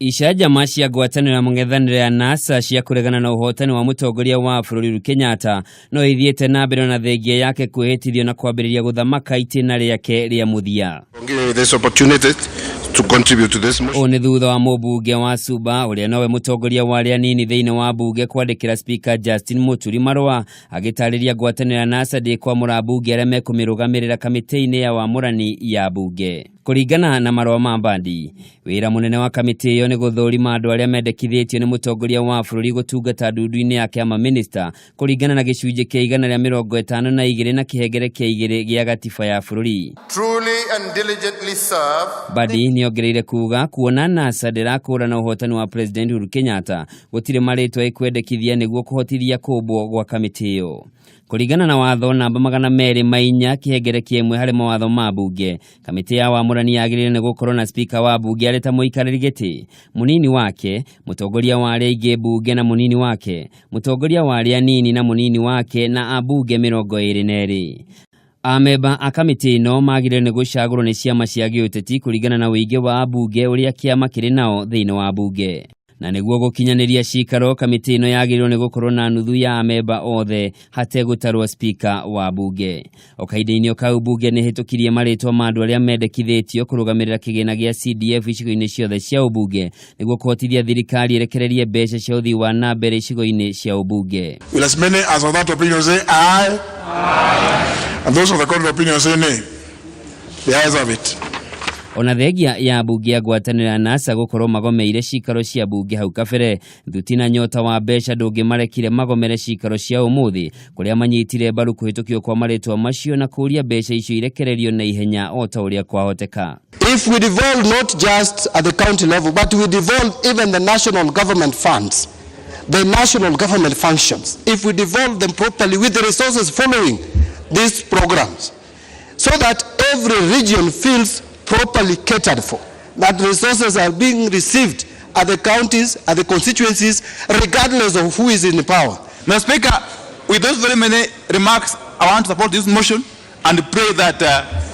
Icanjama cia ngwatanĩro ya mũng'ethanĩro ya NASA cia kũregana na ũhotani wa mũtongoria wa bũrũri Uhuru Kenyatta no ithiĩte na mbere ona thengia yake kwĩhĩtithio na kwambĩrĩria gũthamaka itĩna rĩake rĩa mũthia. This opportunity to contribute to this motion. Ũũ nĩ thutha wa mũmbunge wa Suba ũrĩa nowe mũtongoria wa arĩa anini thĩinĩ wa mbunge kwandĩkĩra Spika Justin Muturi marũa agĩtarĩria ngwatanĩro ya NASA ndĩkwamũra ambunge arĩa mekũmĩrũgamĩrĩra kamĩtĩ-inĩ ya wamũrani ya mbunge. Kũringana na marũa ma Mbadi, wĩra mũnene wa kamĩtĩ ĩyo nĩ gũthũrima andũ arĩa mendekithĩtio nĩ mũtongoria wa bũrũri gũtungata ndundu-inĩ yake ya mamĩnĩsta kũringana na gĩcunjĩ kĩa 152 na kĩhengere kĩa 2 gĩa gatiba ya bũrũri. Truly and diligently serve. Mbadi nĩongereire kuga kuona NASA ndĩrakũrana ũhotani wa President Uhuru Kenyatta gũtirĩ marĩtwa ĩkwendekithia nĩguo kũhotithia kũmbwo gwa kamĩtĩ ĩyo. Kũringana na watho namba 204 kĩhengere kĩa 1 harĩ mawatho ma mbunge, kamĩtĩ ya wamũrani yagĩrĩire nĩ gũkorwo na spika wa mbunge arĩ ta mũikarĩri gĩtĩ, mũnini wake, mũtongoria wa arĩa aingĩ mbunge na mũnini wake, mũtongoria wa arĩa anini na mũnini wake na ambunge 22. Amemba a kamĩtĩ ĩno magĩrĩire nĩ gũcagũrwo nĩ ciama cia gĩũteti kũringana na ũingĩ wa ambunge ũrĩa kĩama kĩrĩ nao thĩinĩ wa mbunge. Na nĩguo gũkinyanĩria cikaro, kamĩtĩ ĩno yagĩrĩirwo nĩ gũkorwo na nuthu ya amemba othe hategũtarwo spika wa mbunge. O kahinda-inĩ o kau mbunge nĩ ĩhĩtũkirie marĩtwa ma andũ arĩa mendekithĩtio kũrũgamĩrĩra kĩgĩna gĩa CDF icigo-inĩ ciothe cia ũmbunge nĩguo kũhotithia thirikari ĩrekererie mbeca cia ũthii wa na mbere icigo-inĩ cia ũmbunge. Will as many as of that opinion say aye? Aye. And those of the contrary opinion say nay. The ayes have it. Ona thengia ya mbunge ya ngwatanĩro ya NASA gũkorwo magomeire cikaro cia mbunge hau kabere, thuti na nyota wa mbeca ndũngĩmarekire magomere cikaro cia ũmũthĩ kũrĩa manyitire mbaru kũhĩtũkio kwa marĩtwa macio na kũria mbeca icio irekererio na ihenya o ta ũrĩa kwahoteka. If we devolve not just at the county level, but we devolve even the national government funds, the national government functions, if we devolve them properly with the resources following these programs, so that every region feels properly catered for, that resources are being received at the counties, at the constituencies, regardless of who is in power. Mr. Speaker, with those very many remarks, I want to support this motion and pray that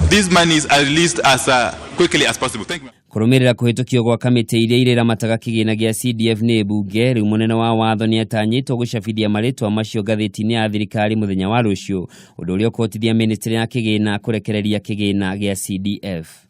these monies are released as quickly as possible. Thank you. Kũrũmĩrĩra kũhĩtũkio gwa kamĩtĩ iria irĩramataga kĩgĩna gĩa CDF nĩ mbunge, rĩu mũnene wa watho nĩatanyĩtwo gũcabithia marĩtwa macio ngathĩti-inĩ ya thirikari mũthenya wa rũciũ, ũndũ ũrĩa ũkũhotithia ministry ya kĩgĩna kũrekereria kĩgĩna gĩa CDF.